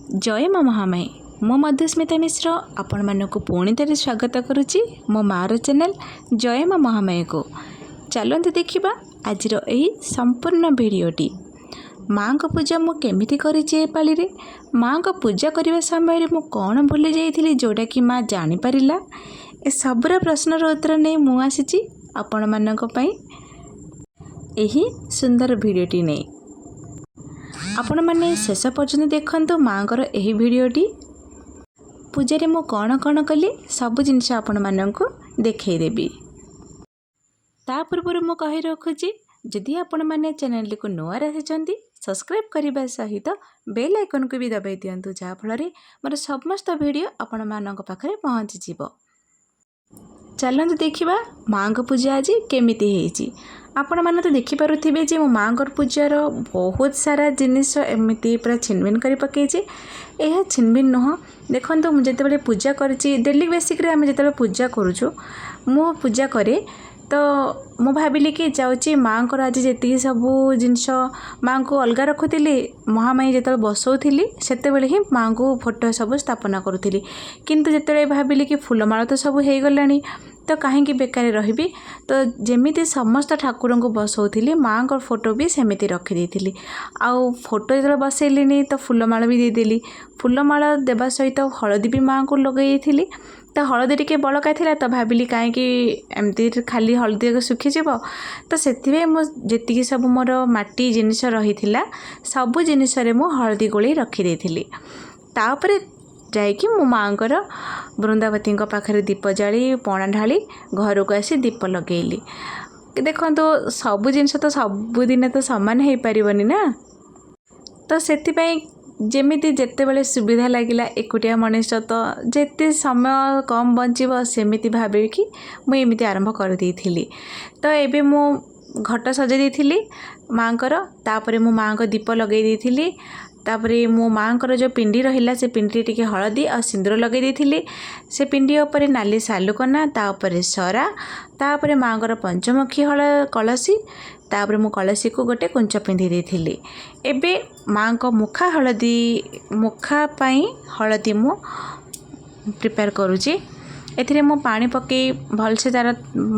ଜୟ ମା ମହାମାୟୀ। ମୁଁ ମଧୁସ୍ମିତା ମିଶ୍ର ଆପଣମାନଙ୍କୁ ପୁଣି ଥରେ ସ୍ୱାଗତ କରୁଛି ମୋ ମାଆର ଚ୍ୟାନେଲ୍ ଜୟ ମା ମହାମାୟୀକୁ। ଚାଲନ୍ତୁ ଦେଖିବା ଆଜିର ଏହି ସମ୍ପୂର୍ଣ୍ଣ ଭିଡ଼ିଓଟି। ମାଆଙ୍କ ପୂଜା ମୁଁ କେମିତି କରିଛି, ଏ ପାଳିରେ ମାଆଙ୍କ ପୂଜା କରିବା ସମୟରେ ମୁଁ କ'ଣ ଭୁଲି ଯାଇଥିଲି ଯେଉଁଟାକି ମା' ଜାଣିପାରିଲା, ଏସବୁର ପ୍ରଶ୍ନର ଉତ୍ତର ନେଇ ମୁଁ ଆସିଛି ଆପଣମାନଙ୍କ ପାଇଁ ଏହି ସୁନ୍ଦର ଭିଡ଼ିଓଟି ନେଇ। ଆପଣମାନେ ଶେଷ ପର୍ଯ୍ୟନ୍ତ ଦେଖନ୍ତୁ ମାଆଙ୍କର ଏହି ଭିଡ଼ିଓଟି। ପୂଜାରେ ମୁଁ କ'ଣ କ'ଣ କଲି, ସବୁ ଜିନିଷ ଆପଣମାନଙ୍କୁ ଦେଖାଇଦେବି। ତା ପୂର୍ବରୁ ମୁଁ କହି ରଖୁଛି, ଯଦି ଆପଣମାନେ ଚ୍ୟାନେଲଟିକୁ ନୂଆରେ ଆସିଛନ୍ତି, ସବସ୍କ୍ରାଇବ୍ କରିବା ସହିତ ବେଲ୍ ଆଇକନ୍କୁ ବି ଦବାଇ ଦିଅନ୍ତୁ, ଯାହାଫଳରେ ମୋର ସମସ୍ତ ଭିଡ଼ିଓ ଆପଣମାନଙ୍କ ପାଖରେ ପହଞ୍ଚିଯିବ। ଚାଲନ୍ତୁ ଦେଖିବା ମାଆଙ୍କ ପୂଜା ଆଜି କେମିତି ହେଇଛି। ଆପଣମାନେ ତ ଦେଖିପାରୁଥିବେ ଯେ ମୋ ମାଆଙ୍କର ପୂଜାର ବହୁତ ସାରା ଜିନିଷ ଏମିତି ପୁରା ଛିନଭିନ କରି ପକାଇଛି। ଏହା ଛିନଭିନ ନୁହଁ। ଦେଖନ୍ତୁ, ମୁଁ ଯେତେବେଳେ ପୂଜା କରିଛି, ଡେଲି ବେସିସ୍ରେ ଆମେ ଯେତେବେଳେ ପୂଜା କରୁଛୁ, ମୁଁ ପୂଜା କରେ, ତ ମୁଁ ଭାବିଲି କି ଯାଉଛି ମାଆଙ୍କର ଆଜି ଯେତିକି ସବୁ ଜିନିଷ ମାଆଙ୍କୁ ଅଲଗା ରଖୁଥିଲି, ମହାମାୟୀ ଯେତେବେଳେ ବସଉଥିଲି, ସେତେବେଳେ ହିଁ ମାଆଙ୍କୁ ଫଟୋ ସବୁ ସ୍ଥାପନା କରୁଥିଲି। କିନ୍ତୁ ଯେତେବେଳେ ଭାବିଲି କି ଫୁଲମାଳ ତ ସବୁ ହେଇଗଲାଣି, ତ କାହିଁକି ବେକାରୀ ରହିବି, ତ ଯେମିତି ସମସ୍ତ ଠାକୁରଙ୍କୁ ବସଉଥିଲି, ମାଆଙ୍କ ଫଟୋ ବି ସେମିତି ରଖିଦେଇଥିଲି। ଆଉ ଫଟୋ ଯେତେବେଳେ ବସେଇଲିନି, ତ ଫୁଲମାଳ ବି ଦେଇଦେଲି। ଫୁଲମାଳ ଦେବା ସହିତ ହଳଦୀ ବି ମାଆଙ୍କୁ ଲଗାଇ ଦେଇଥିଲି। ତ ହଳଦୀ ଟିକେ ବଳକା ଥିଲା, ତ ଭାବିଲି କାହିଁକି ଏମିତି ଖାଲି ହଳଦୀ ଶୁଖିଯିବ, ତ ସେଥିପାଇଁ ମୁଁ ଯେତିକି ସବୁ ମୋର ମାଟି ଜିନିଷ ରହିଥିଲା, ସବୁ ଜିନିଷରେ ମୁଁ ହଳଦୀ ଗୋଳେଇ ରଖିଦେଇଥିଲି। ତାପରେ ଯାଇକି ମୁଁ ମାଆଙ୍କର ବୃନ୍ଦାବତୀଙ୍କ ପାଖରେ ଦୀପ ଜାଳି, ପଣା ଢାଳି, ଘରକୁ ଆସି ଦୀପ ଲଗେଇଲି। ଦେଖନ୍ତୁ, ସବୁ ଜିନିଷ ତ ସବୁଦିନ ତ ସମାନ ହେଇପାରିବନି ନା, ତ ସେଥିପାଇଁ ଯେମିତି ଯେତେବେଳେ ସୁବିଧା ଲାଗିଲା, ଏକୁଟିଆ ମଣିଷ ତ ଯେତେ ସମୟ କମ୍ ବଞ୍ଚିବ, ସେମିତି ଭାବିକି ମୁଁ ଏମିତି ଆରମ୍ଭ କରିଦେଇଥିଲି। ତ ଏବେ ମୁଁ ଘଟ ସଜାଇ ଦେଇଥିଲି ମାଆଙ୍କର। ତାପରେ ମୁଁ ମାଆଙ୍କ ଦୀପ ଲଗାଇ ଦେଇଥିଲି। ତାପରେ ମୋ ମାଆଙ୍କର ଯେଉଁ ପିଣ୍ଡି ରହିଲା, ସେ ପିଣ୍ଡିରେ ଟିକେ ହଳଦୀ ଆଉ ସିନ୍ଦୁର ଲଗାଇ ଦେଇଥିଲି। ସେ ପିଣ୍ଡି ଉପରେ ନାଲି ସାଲୁକନା, ତା ଉପରେ ସରା, ତାପରେ ମାଆଙ୍କର ପଞ୍ଚମୁଖୀ ହଳ କଳସୀ, ତାପରେ ମୁଁ କଳସୀକୁ ଗୋଟେ କୁଞ୍ଚ ପିନ୍ଧି ଦେଇଥିଲି। ଏବେ ମାଆଙ୍କ ମୁଖା ହଳଦୀ, ମୁଖା ପାଇଁ ହଳଦୀ ମୁଁ ପ୍ରିପେୟାର କରୁଛି। ଏଥିରେ ମୁଁ ପାଣି ପକାଇ ଭଲସେ ତା'ର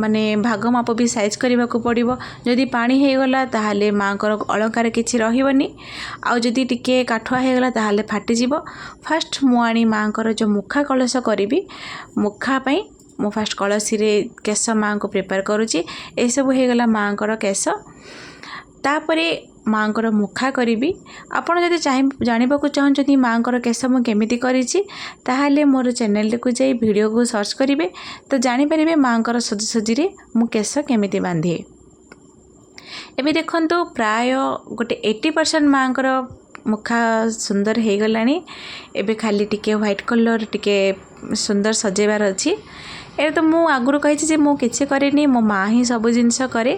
ମାନେ ଭାଗ ମାପ ବି ସାଇଜ୍ କରିବାକୁ ପଡ଼ିବ। ଯଦି ପାଣି ହେଇଗଲା, ତାହେଲେ ମାଆଙ୍କର ଅଳଙ୍କାର କିଛି ରହିବନି, ଆଉ ଯଦି ଟିକେ କାଠୁଆ ହେଇଗଲା, ତାହେଲେ ଫାଟିଯିବ। ଫାଷ୍ଟ ମୁଁ ଆଣି ମାଆଙ୍କର ଯେଉଁ ମୁଖା କଳସ କରିବି, ମୁଖା ପାଇଁ ମୁଁ ଫାଷ୍ଟ କଳସୀରେ କେଶ ମାଆଙ୍କୁ ପ୍ରିପେୟାର କରୁଛି। ଏସବୁ ହେଇଗଲା ମାଆଙ୍କର କେଶ। ତାପରେ ମାଆଙ୍କର ମୁଖା କରିବି। ଆପଣ ଯଦି ଚାହିଁ ଜାଣିବାକୁ ଚାହୁଁଛନ୍ତି ମାଆଙ୍କର କେଶ ମୁଁ କେମିତି କରିଛି, ତାହେଲେ ମୋର ଚ୍ୟାନେଲଟିକୁ ଯାଇ ଭିଡ଼ିଓକୁ ସର୍ଚ୍ଚ କରିବେ, ତ ଜାଣିପାରିବେ ମାଆଙ୍କର ସଜାସଜିରେ ମୁଁ କେଶ କେମିତି ବାନ୍ଧେ। ଏବେ ଦେଖନ୍ତୁ, ପ୍ରାୟ ଗୋଟେ 80% ମାଆଙ୍କର ମୁଖା ସୁନ୍ଦର ହେଇଗଲାଣି। ଏବେ ଖାଲି ଟିକେ ହ୍ୱାଇଟ୍ କଲର୍ ଟିକେ ସୁନ୍ଦର ସଜେଇବାର ଅଛି। ଏବେ ତ ମୁଁ ଆଗରୁ କହିଛି ଯେ ମୁଁ କିଛି କରେନି, ମୋ ମାଆ ହିଁ ସବୁ ଜିନିଷ କରେ।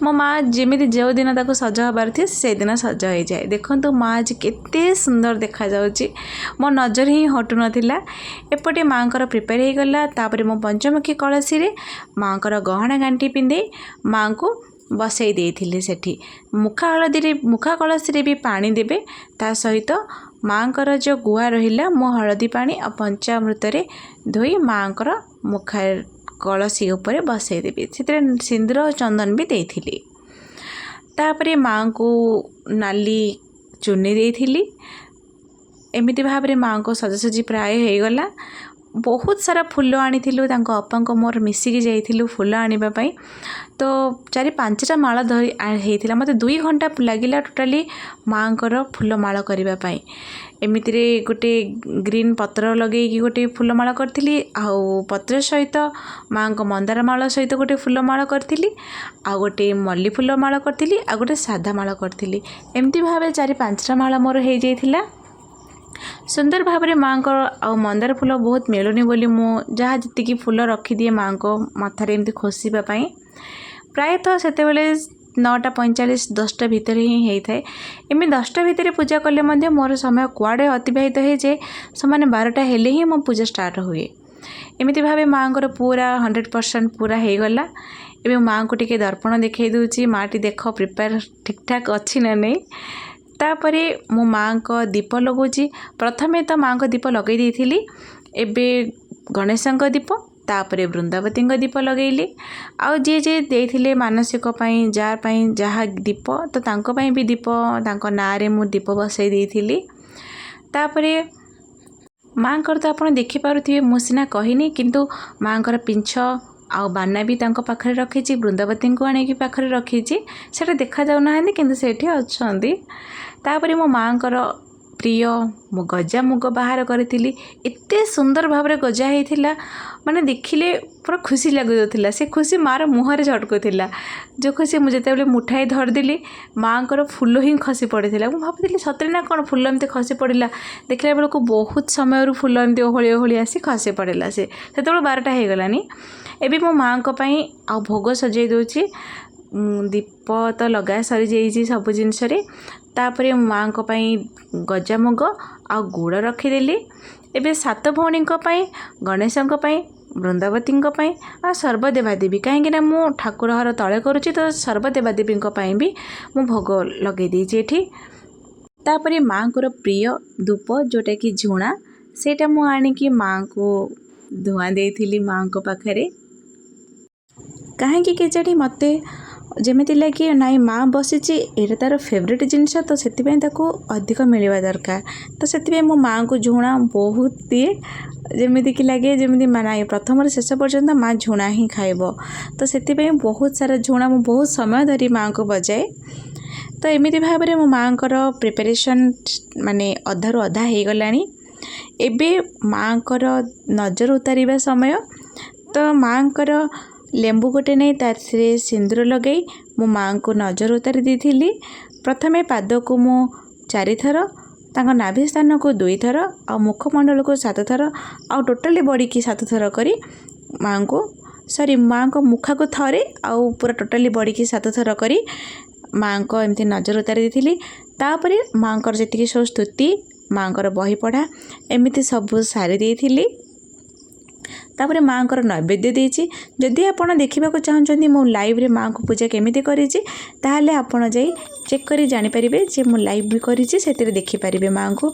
ମୋ ମାଆ ଯେମିତି ଯେଉଁଦିନ ତାକୁ ସଜ ହେବାର ଥିବ, ସେଇଦିନ ସଜ ହେଇଯାଏ। ଦେଖନ୍ତୁ, ମାଆ ଆଜି କେତେ ସୁନ୍ଦର ଦେଖାଯାଉଛି, ମୋ ନଜର ହିଁ ହଟୁନଥିଲା। ଏପଟେ ମାଆଙ୍କର ପ୍ରିପେୟାର ହେଇଗଲା। ତାପରେ ମୁଁ ପଞ୍ଚମୁଖୀ କଳସୀରେ ମାଆଙ୍କର ଗହଣା ଗାଣ୍ଠି ପିନ୍ଧେଇ ମାଆଙ୍କୁ ବସେଇ ଦେଇଥିଲି। ସେଠି ମୁଖା ହଳଦୀରେ, ମୁଖା କଳସୀରେ ବି ପାଣି ଦେବେ। ତା ସହିତ ମାଆଙ୍କର ଯେଉଁ ଗୁଆ ରହିଲା, ମୁଁ ହଳଦୀ ପାଣି ଆଉ ପଞ୍ଚାମୃତରେ ଧୋଇ ମାଆଙ୍କର ମୁଖା କଳସୀ ଉପରେ ବସେଇଦେବି। ସେଥିରେ ସିନ୍ଦୁର ଆଉ ଚନ୍ଦନ ବି ଦେଇଥିଲି। ତାପରେ ମାଆଙ୍କୁ ନାଲି ଚୁନି ଦେଇଥିଲି। ଏମିତି ଭାବରେ ମାଆଙ୍କ ସଜାସଜି ପ୍ରାୟ ହେଇଗଲା। ବହୁତ ସାରା ଫୁଲ ଆଣିଥିଲୁ, ତାଙ୍କ ଅପାଙ୍କ ମୋର ମିଶିକି ଯାଇଥିଲୁ ଫୁଲ ଆଣିବା ପାଇଁ। ତ ଚାରି ପାଞ୍ଚଟା ମାଳ ଧରି ହେଇଥିଲା। ମୋତେ 2 ଘଣ୍ଟା ଲାଗିଲା ଟୋଟାଲି ମାଆଙ୍କର ଫୁଲ ମାଳ କରିବା ପାଇଁ। ଏମିତିରେ ଗୋଟେ ଗ୍ରୀନ୍ ପତ୍ର ଲଗେଇକି ଗୋଟେ ଫୁଲମାଳ କରିଥିଲି, ଆଉ ପତ୍ର ସହିତ ମାଆଙ୍କ ମନ୍ଦାର ମାଳ ସହିତ ଗୋଟେ ଫୁଲମାଳ କରିଥିଲି, ଆଉ ଗୋଟେ ମଲ୍ଲି ଫୁଲ ମାଳ କରିଥିଲି, ଆଉ ଗୋଟେ ସାଧା ମାଳ କରିଥିଲି। ଏମିତି ଭାବେ ଚାରି ପାଞ୍ଚଟା ମାଳ ମୋର ହେଇଯାଇଥିଲା ସୁନ୍ଦର ଭାବରେ ମାଆଙ୍କର। ଆଉ ମନ୍ଦାର ଫୁଲ ବହୁତ ମିଳୁନି ବୋଲି ମୁଁ ଯାହା ଯେତିକି ଫୁଲ ରଖିଦିଏ ମାଆଙ୍କ ମଥାରେ ଏମିତି ଖୋସିବା ପାଇଁ। ପ୍ରାୟତଃ ସେତେବେଳେ 9:45, 10ଟା ଭିତରେ ହିଁ ହେଇଥାଏ। ଏମିତି 10ଟା ଭିତରେ ପୂଜା କଲେ ମଧ୍ୟ ମୋର ସମୟ କୁଆଡ଼େ ଅତିବାହିତ ହେଇଯାଏ। ସମାନେ 12ଟା ହେଲେ ହିଁ ମୋ ପୂଜା ଷ୍ଟାର୍ଟ ହୁଏ। ଏମିତି ଭାବେ ମାଆଙ୍କର ପୁରା 100% ପୁରା ହେଇଗଲା। ଏବେ ମାଆଙ୍କୁ ଟିକେ ଦର୍ପଣ ଦେଖାଇ ଦେଉଛି, ମାଆଟି ଦେଖ, ପ୍ରିପେୟାର ଠିକ୍ଠାକ୍ ଅଛି ନା ନାହିଁ। ତାପରେ ମୁଁ ମାଆଙ୍କ ଦୀପ ଲଗାଉଛି। ପ୍ରଥମେ ତ ମାଆଙ୍କ ଦୀପ ଲଗାଇ ଦେଇଥିଲି, ଏବେ ଗଣେଶଙ୍କ ଦୀପ, ତାପରେ ବୃନ୍ଦାବତୀଙ୍କ ଦୀପ ଲଗାଇଲି। ଆଉ ଯିଏ ଯିଏ ଦେଇଥିଲେ ମାନସିକ ପାଇଁ, ଯାହା ପାଇଁ ଯାହା ଦୀପ, ତ ତାଙ୍କ ପାଇଁ ବି ଦୀପ, ତାଙ୍କ ନାଁରେ ମୁଁ ଦୀପ ବସାଇ ଦେଇଥିଲି। ତାପରେ ମାଆଙ୍କର ତ ଆପଣ ଦେଖିପାରୁଥିବେ, ମୁଁ ସିନା କହିନି, କିନ୍ତୁ ମାଆଙ୍କର ପିଞ୍ଛ ଆଉ ବାନା ବି ତାଙ୍କ ପାଖରେ ରଖିଛି, ବୃନ୍ଦାବତୀଙ୍କୁ ଆଣିକି ପାଖରେ ରଖିଛି। ସେଇଟା ଦେଖାଯାଉନାହାନ୍ତି, କିନ୍ତୁ ସେଇଠି ଅଛନ୍ତି। ତାପରେ ମୋ ମାଆଙ୍କର ପ୍ରିୟ ମୁଁ ଗଜା ମୁଗ ବାହାର କରିଥିଲି। ଏତେ ସୁନ୍ଦର ଭାବରେ ଗଜା ହେଇଥିଲା, ମାନେ ଦେଖିଲେ ପୁରା ଖୁସି ଲାଗୁଯାଉଥିଲା। ସେ ଖୁସି ମାଆର ମୁହଁରେ ଝଟକୁଥିଲା। ଯେଉଁ ଖୁସି, ମୁଁ ଯେତେବେଳେ ମୁଠାଏ ଧରିଦେଲି, ମାଆଙ୍କର ଫୁଲ ହିଁ ଖସି ପଡ଼ିଥିଲା। ମୁଁ ଭାବୁଥିଲି ସତରେ ନା କ'ଣ ଫୁଲ ଏମିତି ଖସି ପଡ଼ିଲା। ଦେଖିଲା ବେଳକୁ ବହୁତ ସମୟରୁ ଫୁଲ ଏମିତି ଓହଳି ଓହଳି ଆସି ଖସି ପଡ଼ିଲା। ସେ ସେତେବେଳେ 12ଟା ହେଇଗଲାଣି। ଏବେ ମୋ ମାଆଙ୍କ ପାଇଁ ଆଉ ଭୋଗ ସଜେଇ ଦେଉଛି। ଦୀପ ତ ଲଗା ସରିଯାଇଛି ସବୁ ଜିନିଷରେ। ତାପରେ ମାଆଙ୍କ ପାଇଁ ଗଜାମୁଗ ଆଉ ଗୁଡ଼ ରଖିଦେଲି। ଏବେ ସାତ ଭଉଣୀଙ୍କ ପାଇଁ, ଗଣେଶଙ୍କ ପାଇଁ, ବୃନ୍ଦାବତୀଙ୍କ ପାଇଁ ଆଉ ସର୍ବଦେବାଦେବୀ, କାହିଁକିନା ମୁଁ ଠାକୁର ଘର ତଳେ କରୁଛି, ତ ସର୍ବଦେବାଦେବୀଙ୍କ ପାଇଁ ବି ମୁଁ ଭୋଗ ଲଗେଇ ଦେଇଛି ଏଠି। ତାପରେ ମାଆଙ୍କର ପ୍ରିୟ ଧୂପ, ଯେଉଁଟାକି ଝୁଣା, ସେଇଟା ମୁଁ ଆଣିକି ମାଆଙ୍କୁ ଧୂଆଁ ଦେଇଥିଲି ମାଆଙ୍କ ପାଖରେ। କାହିଁକି କେଜାଣି ମୋତେ ଯେମିତି ଲାଗେ, ନାଇଁ, ମା ବସିଛି, ଏଇଟା ତା'ର ଫେଭରେଟ୍ ଜିନିଷ, ତ ସେଥିପାଇଁ ତାକୁ ଅଧିକ ମିଳିବା ଦରକାର। ତ ସେଥିପାଇଁ ମୁଁ ମାଆଙ୍କୁ ଝୁଣା ବହୁତ ଦିଏ। ଯେମିତିକି ଲାଗେ ଯେମିତି ନାଇଁ, ପ୍ରଥମରୁ ଶେଷ ପର୍ଯ୍ୟନ୍ତ ମା ଝୁଣା ହିଁ ଖାଇବ। ତ ସେଥିପାଇଁ ବହୁତ ସାରା ଝୁଣା ମୁଁ ବହୁତ ସମୟ ଧରି ମାଆଙ୍କୁ ବଜାଏ। ତ ଏମିତି ଭାବରେ ମୋ ମାଆଙ୍କର ପ୍ରିପାରେସନ୍ ମାନେ ଅଧାରୁ ଅଧା ହେଇଗଲାଣି। ଏବେ ମାଆଙ୍କର ନଜର ଉତାରିବା ସମୟ। ତ ମାଆଙ୍କର ଲେମ୍ବୁ ଗୋଟେ ନେଇ ତାଥିରେ ସିନ୍ଦୁର ଲଗାଇ ମୁଁ ମାଆଙ୍କୁ ନଜର ଉତାରି ଦେଇଥିଲି। ପ୍ରଥମେ ପାଦକୁ ମୁଁ ଚାରିଥର, ତାଙ୍କ ନାଭି ସ୍ଥାନକୁ ଦୁଇଥର, ଆଉ ମୁଖମଣ୍ଡଳକୁ ସାତଥର, ଆଉ ଟୋଟାଲି ବଡ଼ିକି ସାତଥର କରି ମାଆଙ୍କୁ, ସରି, ମାଆଙ୍କ ମୁଖାକୁ ଥରେ ଆଉ ପୁରା ଟୋଟାଲି ବଡ଼ିକି ସାତଥର କରି ମାଆଙ୍କ ଏମିତି ନଜର ଉତାରି ଦେଇଥିଲି। ତାପରେ ମାଆଙ୍କର ଯେତିକି ସବୁ ସ୍ତୁତି, ମାଆଙ୍କର ବହି ପଢ଼ା, ଏମିତି ସବୁ ସାରି ଦେଇଥିଲି। ତାପରେ ମାଆଙ୍କର ନୈବେଦ୍ୟ ଦେଇଛି। ଯଦି ଆପଣ ଦେଖିବାକୁ ଚାହୁଁଛନ୍ତି ମୁଁ ଲାଇଭ୍ରେ ମାଆଙ୍କୁ ପୂଜା କେମିତି କରିଛି, ତାହେଲେ ଆପଣ ଯାଇ ଚେକ୍ କରି ଜାଣିପାରିବେ ଯେ ମୁଁ ଲାଇଭ୍ ବି କରିଛି, ସେଥିରେ ଦେଖିପାରିବେ ମାଆଙ୍କୁ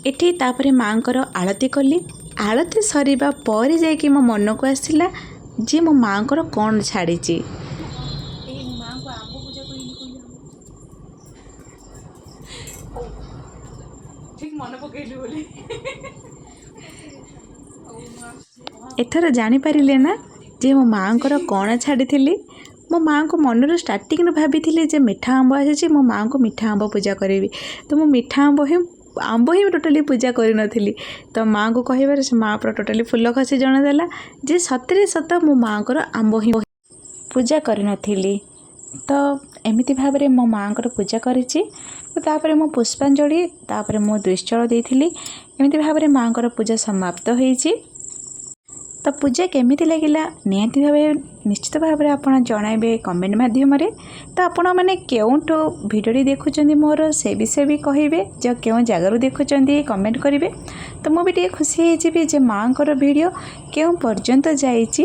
ଏଠି। ତାପରେ ମାଆଙ୍କର ଆଳତି କଲି। ଆଳତି ସରିବା ପରେ ଯାଇକି ମୋ ମନକୁ ଆସିଲା ଯେ ମୋ ମାଆଙ୍କର କ'ଣ ଛାଡ଼ିଛି। ଏଇ ମାଆଙ୍କୁ ଆମ୍ବ ପୂଜା କରିନି କହିଲି। ହଉ, ଠିକ୍ ମନେ ପକେଇଲୁ ବୋଲି। ଏଥର ଜାଣିପାରିଲେ ନା ଯେ ମୋ ମାଆଙ୍କର କ'ଣ ଛାଡ଼ିଥିଲି? ମୋ ମାଆଙ୍କୁ ମନରୁ ଷ୍ଟାର୍ଟିଂରୁ ଭାବିଥିଲି ଯେ ମିଠା ଆମ୍ବ ଆସିଛି, ମୋ ମାଆଙ୍କୁ ମିଠା ଆମ୍ବ ପୂଜା କରିବି। ତ ମୁଁ ମିଠା ଆମ୍ବ ହିଁ ଟୋଟାଲି ପୂଜା କରିନଥିଲି। ତ ମାଆଙ୍କୁ କହିବାରେ ସେ ମାଆ ପୁରା ଟୋଟାଲି ଫୁଲ ଖସି ଜଣାଇଦେଲା ଯେ ସତରେ ସତ ମୁଁ ମାଆଙ୍କର ଆମ୍ବ ହିଁ ପୂଜା କରିନଥିଲି। ତ ଏମିତି ଭାବରେ ମୋ ମାଆଙ୍କର ପୂଜା କରିଛି। ତ ତାପରେ ମୁଁ ପୁଷ୍ପାଞ୍ଜଳି, ତାପରେ ମୁଁ ଦ୍ୱିଶ୍ଚଳ ଦେଇଥିଲି। ଏମିତି ଭାବରେ ମାଆଙ୍କର ପୂଜା ସମାପ୍ତ ହେଇଛି। ତ ପୂଜା କେମିତି ଲାଗିଲା, ନିହାତି ଭାବେ ନିଶ୍ଚିତ ଭାବରେ ଆପଣ ଜଣାଇବେ କମେଣ୍ଟ ମାଧ୍ୟମରେ। ତ ଆପଣମାନେ କେଉଁଠୁ ଭିଡ଼ିଓଟି ଦେଖୁଛନ୍ତି ମୋର, ସେ ବିଷୟ ବି କହିବେ, ଯେ କେଉଁ ଜାଗାରୁ ଦେଖୁଛନ୍ତି କମେଣ୍ଟ କରିବେ। ତ ମୁଁ ବି ଟିକେ ଖୁସି ହେଇଯିବି ଯେ ମାଆଙ୍କର ଭିଡ଼ିଓ କେଉଁ ପର୍ଯ୍ୟନ୍ତ ଯାଇଛି।